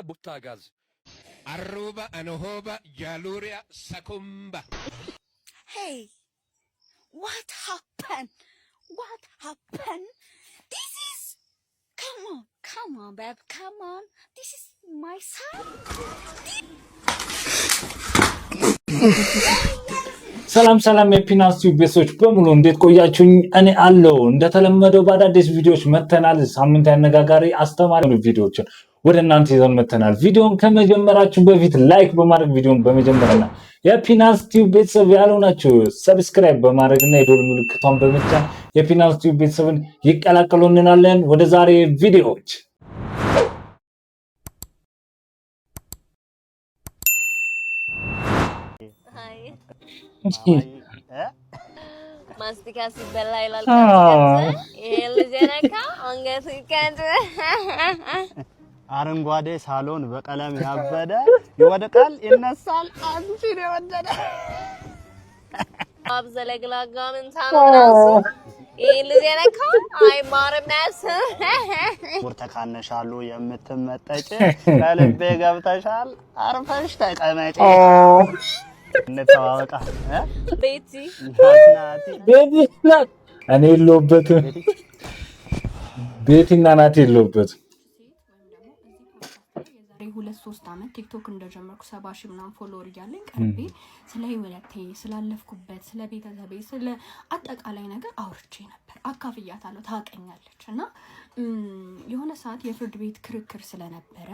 ቡታ ጋዝ አሩባ አኖሆባ ጃሉሪያ ሰኩምባ። Hey, what happened? What happened? This is, come on, come on, babe, come on. This is my son. ሰላም ሰላም የፒናስ ቲዩብ ቤተሰቦች በሙሉ፣ እንዴት ቆያችሁኝ? እኔ አለሁ። እንደተለመደው በአዳዲስ ቪዲዮዎች መተናል። ሳምንታዊ አነጋጋሪ አስተማሪ ቪዲዮዎችን ወደ እናንተ ይዘን መተናል። ቪዲዮን ከመጀመራችሁ በፊት like በማድረግ ቪዲዮን በመጀመርና የፒናስ ቲዩብ ቤተሰብ ያልሆናችሁ subscribe በማድረግና የደወል ምልክቷን በመጫን የፒናስ ቲዩብ ቤተሰብን ይቀላቀሉ እንላለን። ወደ ዛሬ ቪዲዮዎች። አይ፣ ማስቲካ ሲበላ ይላል። ይሄ ልጅ የነካ አንገቱ ይቀጭ። አረንጓዴ ሳሎን በቀለም ያበደ ይወድቃል ይነሳል አንቺን የወደደ። አብ ዘለግላጋ ምንታ ነው ራሱ፣ ይሄ ልጅ የነካ አይማርም ነፍስ። ብርቱካን ነሻሉ የምትመጠጭ፣ ከልቤ ገብተሻል አርፈሽ ተቀመጪ። እንተዋወቃ። ቤቲ። ናቲ። ቤቲ ናት። እኔ የለሁበትም። ቤቲና ናቲ የለሁበትም። የዛሬ 2-3 ዓመት ቲክቶክ እንደጀመርኩ 70,000 ምናምን follower እያለኝ ቀርቤ ስለ ህይወቴ፣ ስላለፍኩበት፣ ስለ ቤተሰቤ፣ ስለ አጠቃላይ ነገር አውርቼ ነበር። አካፍያታለሁ፣ ታውቀኛለች። እና የሆነ ሰዓት የፍርድ ቤት ክርክር ስለነበረ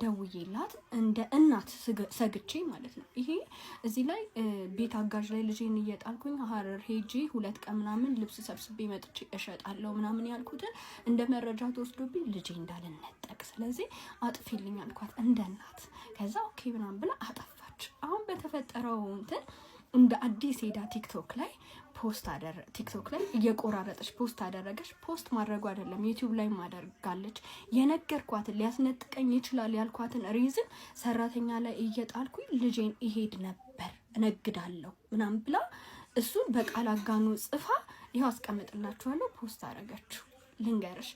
ደውዬላት እንደ እናት ሰግቼ ማለት ነው። ይሄ እዚህ ላይ ቤት አጋዥ ላይ ልጄን እየጣልኩኝ ሀረር ሄጄ 2 ቀን ምናምን ልብስ ሰብስቤ መጥቼ እሸጣለሁ ምናምን ያልኩትን እንደ መረጃ ተወስዶብኝ ልጄ እንዳልነጠቅ፣ ስለዚህ አጥፊልኝ አልኳት እንደ እናት። ከዛ okay ምናምን ብላ አጠፋች። አሁን በተፈጠረው እንትን እንደ አዲስ ሄዳ ቲክቶክ ላይ post አደረ ቲክቶክ ላይ እየቆራረጠች post አደረገች። Post ማድረጉ አይደለም፣ ዩቲዩብ ላይ ማደርጋለች። የነገርኳትን ሊያስነጥቀኝ ይችላል ያልኳትን reason ሰራተኛ ላይ እየጣልኩኝ ልጄን ይሄድ ነበር እነግዳለሁ ምናምን ብላ እሱን በቃል አጋኖ ጽፋ ይኸው አስቀምጥላችኋለሁ post አደረገችው። ልንገርሽ፣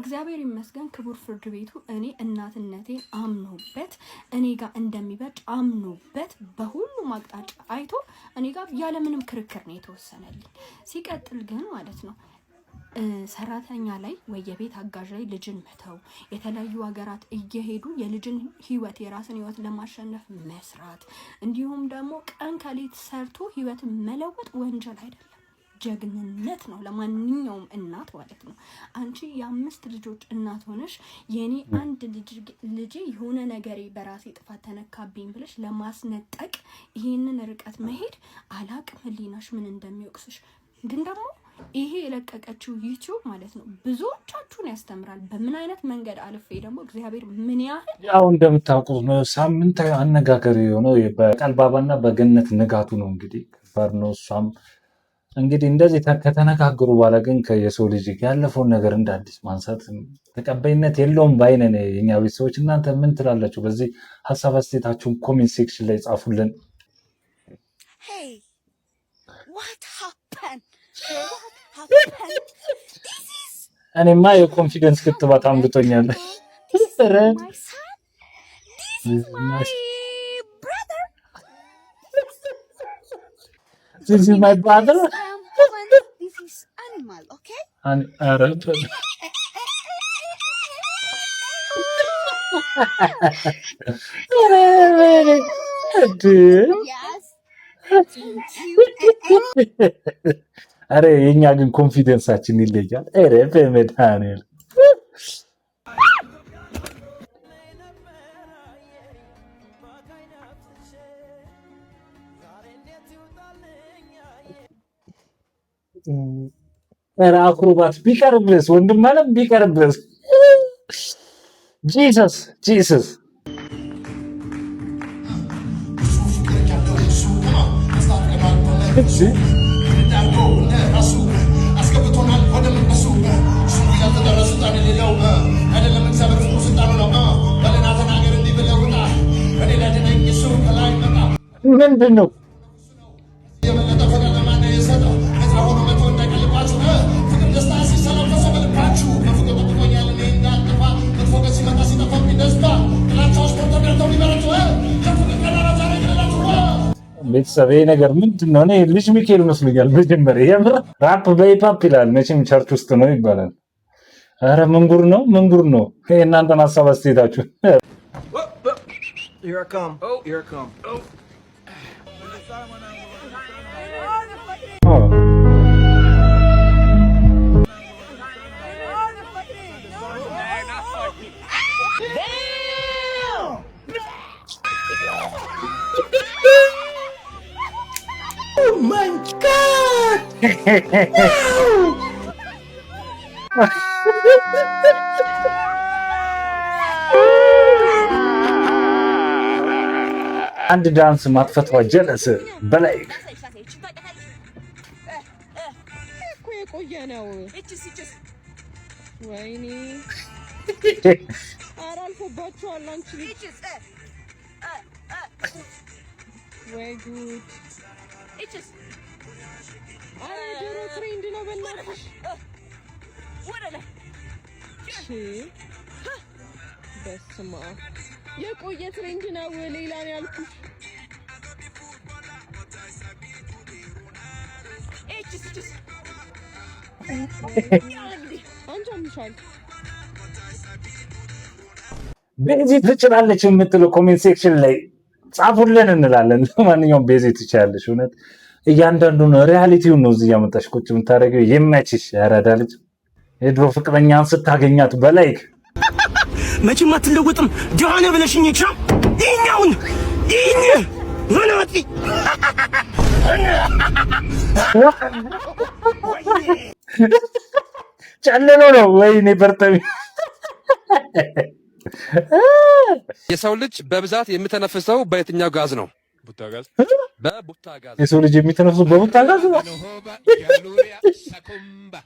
እግዚአብሔር ይመስገን ክቡር ፍርድ ቤቱ እኔ እናትነቴን አምኖበት፣ እኔ ጋር እንደሚበጭ አምኖበት፣ በሁሉም አቅጣጫ አይቶ እኔ ጋር ያለምንም ክርክር ነው የተወሰነልኝ። ሲቀጥል ግን ማለት ነው ሰራተኛ ላይ ወይ የቤት አጋዥ ላይ ልጅን መተው፣ የተለያዩ ሀገራት እየሄዱ የልጅን ህይወት የራስን ህይወት ለማሸነፍ መስራት፣ እንዲሁም ደግሞ ቀን ከሌት ሰርቶ ህይወትን መለወጥ ወንጀል አይደለም፣ ጀግንነት ነው ለማንኛውም እናት ማለት ነው። አንቺ የአምስት ልጆች እናት ሆነሽ የኔ አንድ ልጄ የሆነ ነገሬ በራሴ ጥፋት ተነካብኝ ብለሽ ለማስነጠቅ ይሄንን ርቀት መሄድ አላቅም፣ ህሊናሽ ምን እንደሚወቅስሽ። ግን ደግሞ ይሄ የለቀቀችው ዩቲዩብ ማለት ነው ብዙዎቻችሁን ያስተምራል። በምን አይነት መንገድ አልፌ ደግሞ እግዚአብሔር ምን ያህል ያው እንደምታውቁት ነው ሳምንታዊ አነጋገር የሆነው በቀልባባና በገነት ንጋቱ ነው። እንግዲህ ከባድ ነው። እሷም እንግዲህ እንደዚህ ከተነጋገሩ በኋላ ግን የሰው ልጅ ያለፈውን ነገር እንደ አዲስ ማንሳት ተቀባይነት የለውም ባይነን የኛ ቤተሰቦች። እናንተ ምን ትላላችሁ? በዚህ ሀሳብ አስተያየታችሁን comment section ላይ ጻፉልን። Hey, what happened? What happened? This is እኔማ የ confidence ክትባት አምልጦኛል። This is my son. This is my brother. This is my brother. I am human. This is animal, okay? ኧረ ኧረ እንዴ! Yes. Thank you. ኧረ የኛ ግን confidence ኣችን ይለያል። ኧረ በመድኃኒዓለም፣ ኧረ አክሮባት ቢቀርብስ፣ ወንድም አለም ቢቀርብስ፣ Jesus, Jesus። እሺ። አስገብቶናል ወደ መንፈሱ፣ እሱ ያልተጠራ ስልጣን የሌለው አይደለም፣ እግዚአብሔር ፍቅሩ ስልጣኑ ነው። በልና ተናገር እንዲህ ብለህ ውጣ፣ እኔ ሊያድነኝ እሱ ከላይ መጣ። ምንድን ነው? የበለጠ ፍቅር ለማን ነው የሰጠው? ነፃ ሆኖ መቶ እንዳይቀልባችሁ፣ ፍቅር ደስታ ሲሰላም ፈሶ በልባችሁ፣ በፍቅር ጠብቆኛል እኔ እንዳልጠፋ፣ መጥፎ ቀን ሲመጣ ሲጠፋብኝ ደስታ። ቤተሰብ ይሄ ነገር ምንድን ነው? እኔ ልጅ ሚካኤል መስሎኛል መጀመሪያ። የምር ራፕ በ hip hop ይላል። መቼም church ውስጥ ነው ይባላል። ኧረ ምንጉር ነው ምንጉር ነው። ይሄ እናንተን ሀሳብ አስተያየታችሁ። Here I come. Oh, here I come. Oh. ኦ፣ አንድ ዳንስ ማጥፈቷ ጀለስ በ like እኮ የቆየ ነው። ወይኔ ኧረ አልፎባችኋል። አንቺ ልጅ ወይ ጉድ! ኧረ የድሮ trend ነው በእናትሽ። ቺ በስመ አብ የቆየ trend ነው። ሌላ ነው ያልኩሽ። አንቺ አምሻል። ቤዚ ትችላለች የምትለው comment section ላይ ጻፉልን እንላለን። ለማንኛውም ቤዚ ትችላለች። እውነት እያንዳንዱን reality ውን ነው እዚህ እያመጣሽ ቁጭ የምታደርገው። ይመችሽ ያራዳ ልጅ። የድሮ ፍቅረኛን ስታገኛት በ like መቼም አትለወጥም። ድሃ ነህ ብለሽኝ ይቻ ይኸኛውን ይህኝ መናጢ ጨልሎ ነው ወይኔ በርተሚ። የሰው ልጅ በብዛት የሚተነፍሰው በየትኛው ጋዝ ነው? ቡታ ጋዝ። በቡታ ጋዝ። የሰው ልጅ የሚተነፍሱ በቡታ ጋዝ ነው። Anohoba Jaluria Sakumba.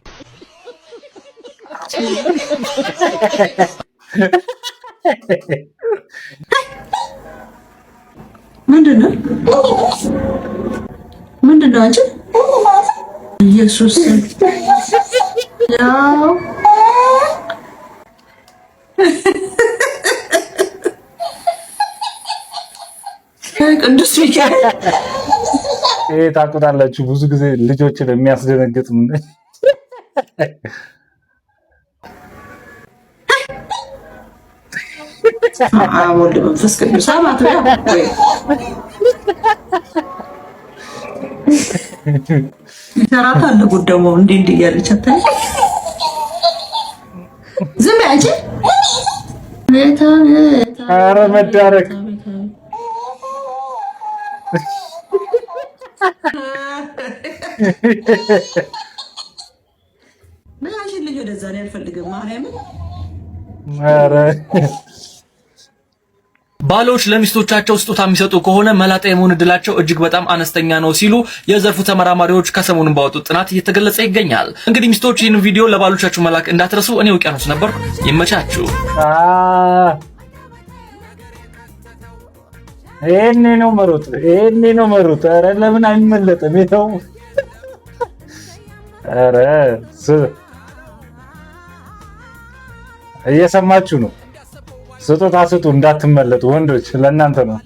ምንድን ነው ምንድን ነው አንቺ? ኢየሱስ ያው ቅዱስ ሚካኤል ይሄ ታውቁታላችሁ፣ ብዙ ጊዜ ልጆችን የሚያስደነግጥ አብ ወልድ መንፈስ ቅዱስ አባት ነው። ወይ ይሰራታል ጉድ ደግሞ እንዲህ እንዲህ እያለች አታይ። ዝም በይ አንቺ። ቤታ ቤታ ኧረ መዳረቅ አንቺን ልጅ ወደዛ ላይ አልፈልግም። ማርያምን ኧረ ባሎች ለሚስቶቻቸው ስጦታ የሚሰጡ ከሆነ መላጣ የመሆን እድላቸው እጅግ በጣም አነስተኛ ነው ሲሉ የዘርፉ ተመራማሪዎች ከሰሞኑን ባወጡት ጥናት እየተገለጸ ይገኛል። እንግዲህ ሚስቶች ይህን ቪዲዮ ለባሎቻችሁ መላክ እንዳትረሱ። እኔ ውቅያኖስ ነበርኩ። ይመቻችሁ። አ ይሄኔ ነው መሮጥ፣ ይሄኔ ነው መሮጥ። ኧረ ለምን አይመለጥም? ይኸው ኧረ እየሰማችሁ ነው። ስጦታ ስጡ እንዳትመለጡ ወንዶች፣ ለእናንተ ነው።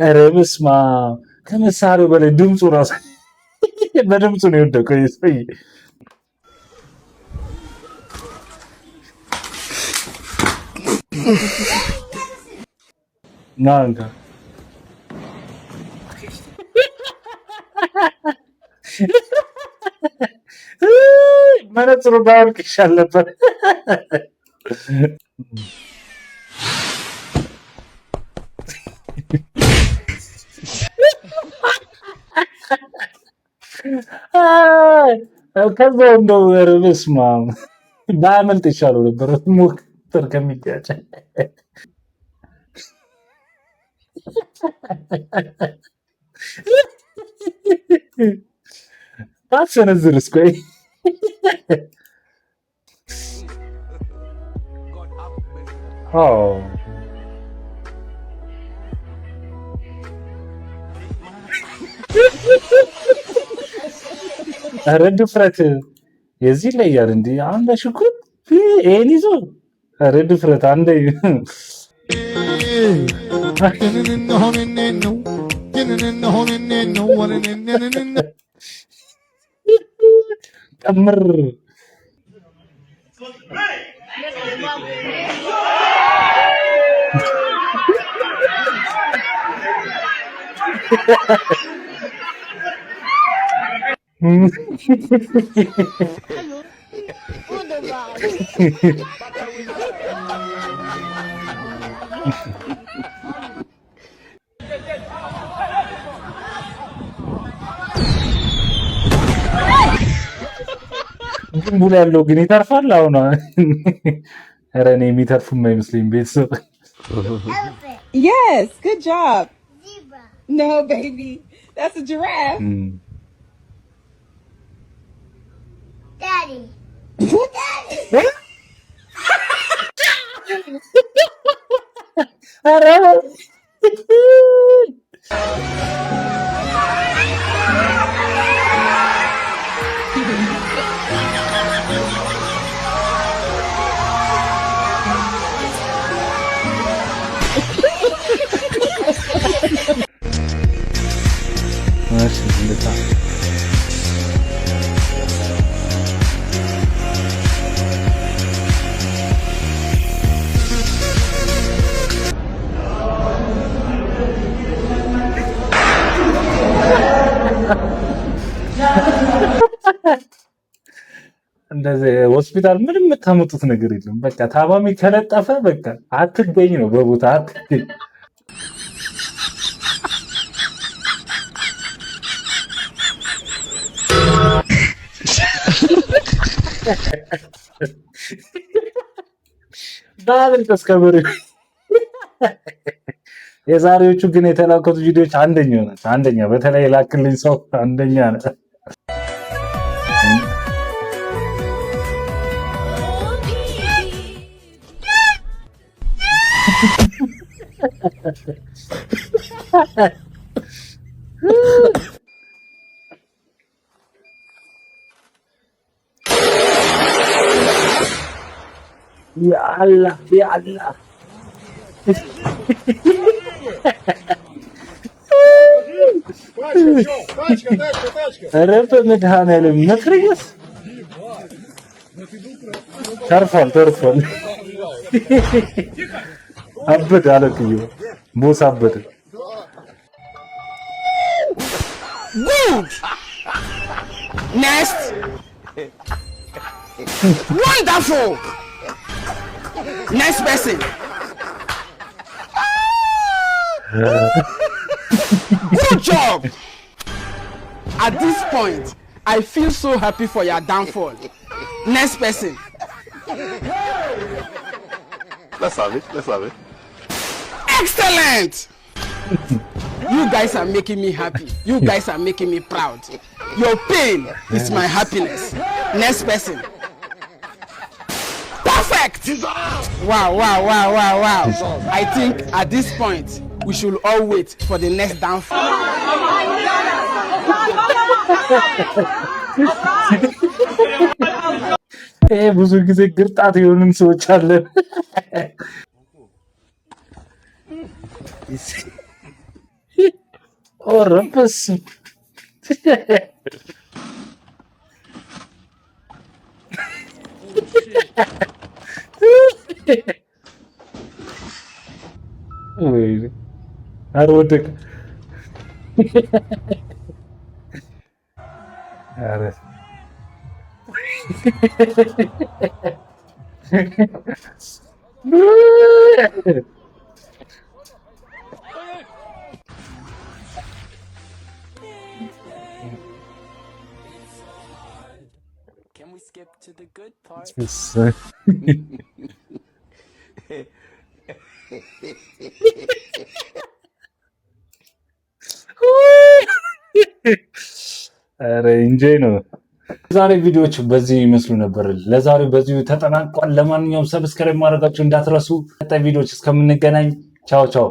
ኧረ በስመ አብ! ከመሳሪያው በላይ ድምፁ ራሱ በድምፁ ነው የወደቀው ይህ ሰውዬ። ና እንካ። መነጽሩ ባያልቅ ይሻል ነበር። አይ፣ ከዛው እንደው ኧረ በስመ አብ ባያመልጥ ይሻለው ነበር ሞተር ከሚጋጭ። ባትሰነዝርስ? ቆይ ኦ ኧረ ድፍረት! የዚህ ይለያል። እንዲህ አንድ ሽጉጥ ይሄን ይዞ፣ ኧረ ድፍረት አንደ። ጥምር። ግንቡ ላይ ያለው ግን ይተርፋል። አሁን ኧረ እኔ የሚተርፉም አይመስለኝም ቤተሰብ። Yes, good job. No, baby. That's a giraffe. Daddy. Daddy. ኧረ እሺ እንደዛ። እንደዚህ ሆስፒታል ምንም የምታመጡት ነገር የለም። በቃ ታማሚ ከለጠፈ በቃ አትገኝ ነው፣ በቦታ አትገኝ። ባብል ተስከብር። የዛሬዎቹ ግን የተላኩት ቪዲዮዎች አንደኛ ናቸው። አንደኛ፣ በተለይ የላክልኝ ሰው አንደኛ ነው። ያአላህ ያአላህ። ኧረ በመድኃኒዓለም መትረየስ ተርፏል፣ ተርፏል። አበደ አለቅዬው boss አበደ። Good. Next. Wonderful. Next person. Good job. At this point, I feel so happy for your downfall. Next person. Let's have it. Let's have it. Excellent. You guys are making me happy. You guys are making me proud. Your pain is my happiness. Next person. Perfect. Wow. I think at this point, we should all wait for the next downfall. ይሄ ብዙ ጊዜ ግርጣት የሆንን ሰዎች አለን። ኧረ በስመ። ወይኔ፣ ኧረ ወደቀ። ኧረ Can we skip to the good part? እሰይ። ኧረ enjoy ነው። ዛሬ ቪዲዮዎች በዚህ ይመስሉ ነበር። ለዛሬው በዚሁ ተጠናቋል። ለማንኛውም subscribe ማድረጋችሁ እንዳትረሱ። ቀጣይ ቪዲዮዎች እስከምንገናኝ ቻው ቻው።